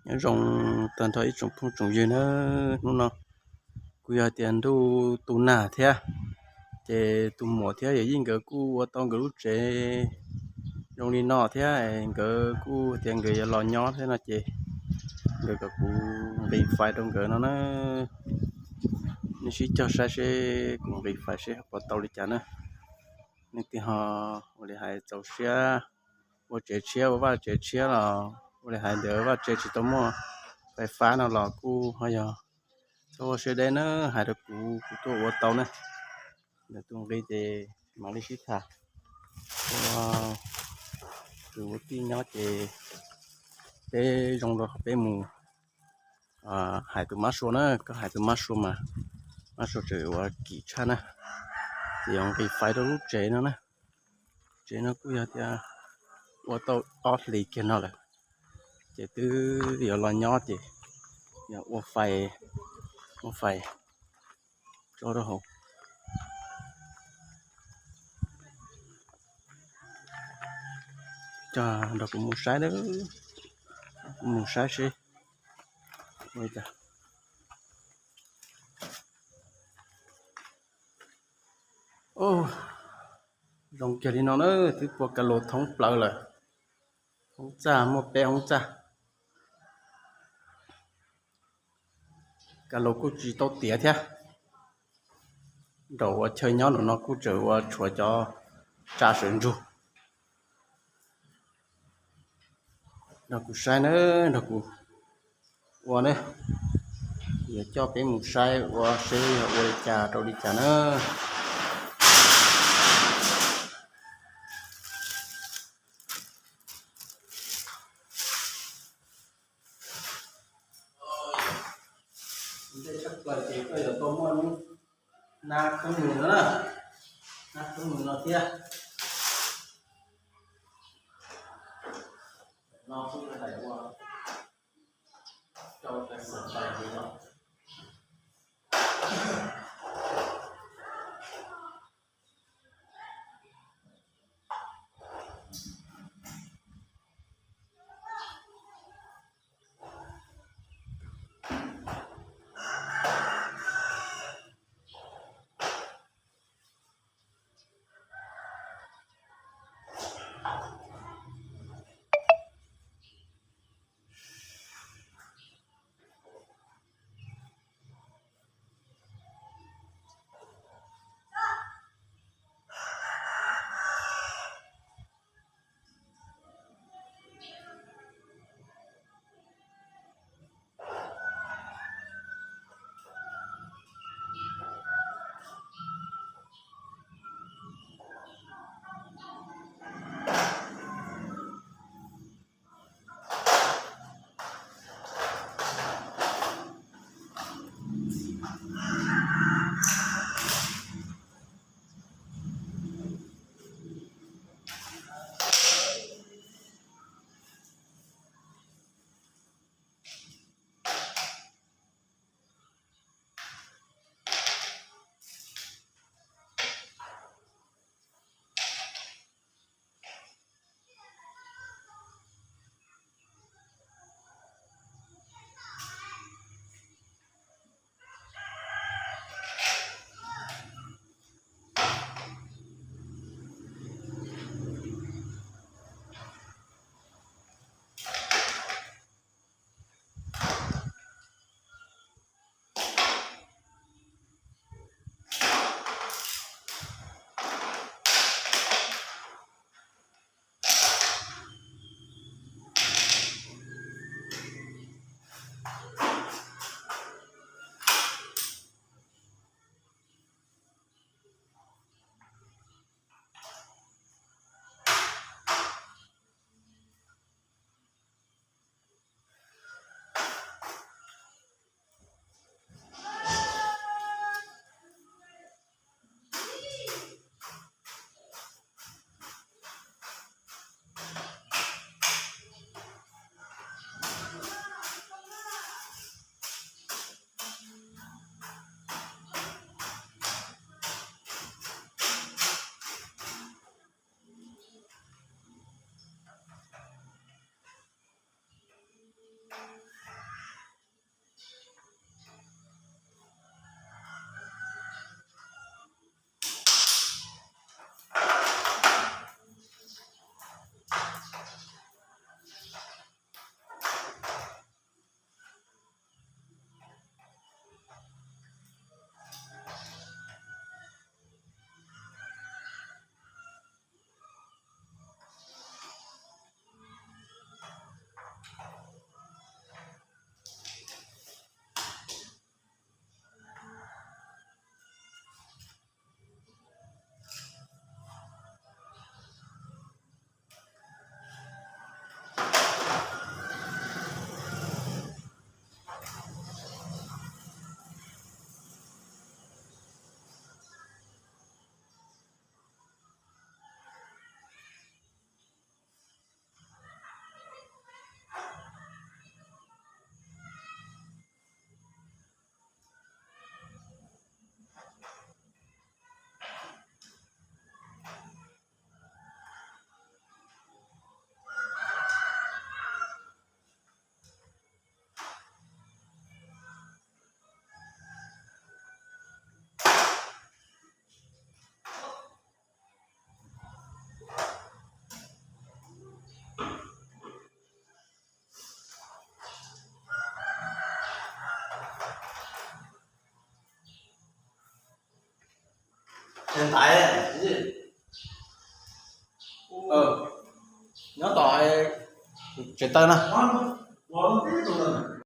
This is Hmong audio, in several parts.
Nyob zoo tag nrho ib tsoom phooj tsoom ywg na, hnub no kuj yog tias ntuj tu nag thiab, ces tus muam thiab yawm yij nkawd kuj ua tau nkawd lub tsev zoo li no thiab, nkawd kuj tias nkawd yuav los nyob thiab no ces nkawd kom kuv nqis fais rau nkawd no na. Nej sib cog saib seb kuv nqis fais seb puas tau li cas na. Nej twb ho ua li hais txaus siab ua tsev tshiab ua vaj tsev tshiab los ua li hais ntawd vaj tsev tsis tau muaj fais fab no los kuj ho yog txhob ua siab deb na, hais rau kuv kuv tuaj ua tau na. Ntawm tus nqi ces mam li sib tham. Ua tus ua tij nyob ces peb zoo rau qhov peb mus hais tus mab sua na, koj hais tus mab sua mas mab sua tseem ua kim tshaj na. Ces yuav nqis fais rau lub tsev no na. Tsev no kuj yog tias ua tau ob hlis kiag no lawm, ces twb yuav los nyob ces yog ua fais, ua fais tso rau hauv. Coj nrog kuv mus saib na, kuv mus saib seb ua li cas. Zoo kiag li no na, twb pua ka lus thoob plaws lawm, hoob txaj muaj peb hoob txaj. Ka lus kuj tsis tau tiav thiab. Nraum ua chaw nyob nraum no kuj tseem ua tshuav cov tsa sawv ntsug. Nrog kuv saib na, nrog kuv ua na. Yuav coj peb mus saib ua seb yog ua li cas rau li cas na. Ntej tshaj plaws ces koj yuav tau muaj lub nab khoob nws no na, nab khoob nws no thiab. No kuj yog daim ua rau tais xom tais li no. Nyob tom tsev taw na. Wb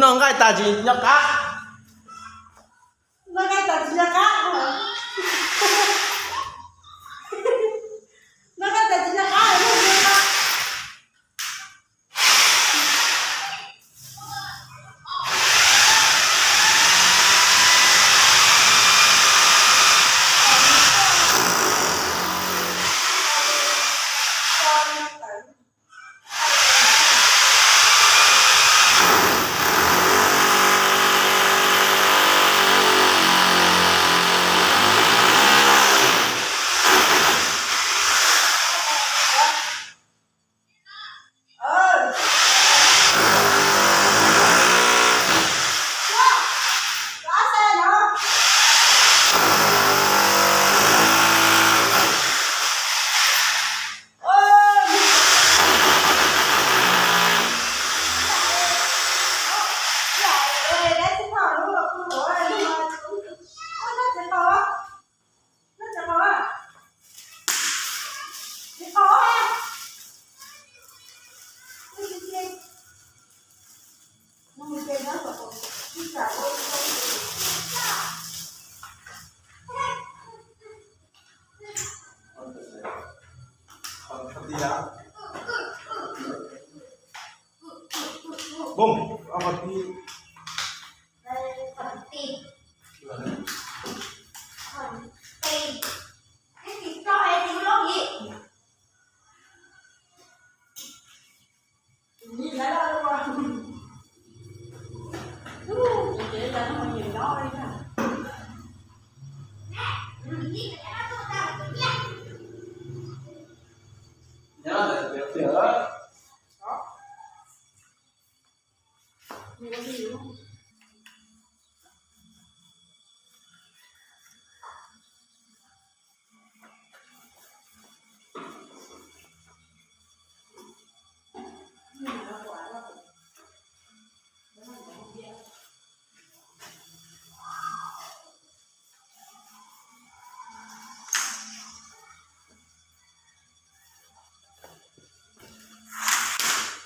noj nqaij tas tsis nco qab. Noj nqaij tas tsis nco qab. Noj nqaij tas tsis nco qab. Bông, ao phần ti. Phần ti. Phần ti. Cái gì cho em thì nó gì?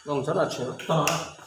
Tau tsob no tshwm tog.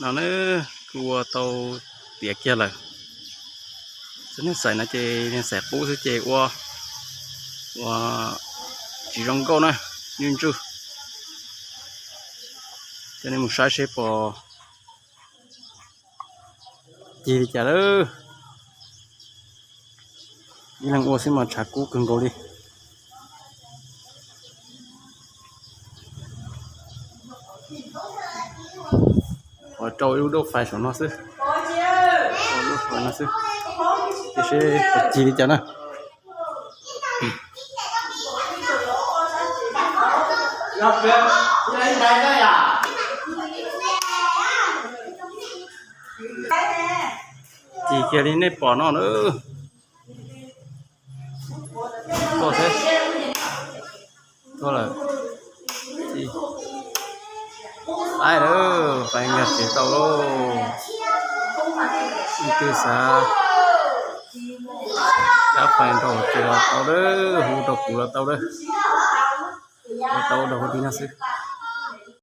No na, kuv ua tau tiav kiag lawm. Txhua neeg xaiv no ces neeg xaiv qub xwb ces ua, ua tsis zoo nkauj na, ntswj ntswj. Coj nej mus saib seb puas cig li cas lawm. Ib leeg ua xwb mas tshav kub kawg nkaus li. Qhov rau ib lub dauj fais saum no xwb, lub fais no xwb, ces seb puas cig li cas na. Cig kiag li nej pom no na. Tuaj thiab, tuaj lawm. Cig, aib lawm, fais nkag tsev tau lauj. Leej twg xav cab fais nrog ces los tau lawm, hu rau kuv los tau lawm, los tau rau hauv li no xwb.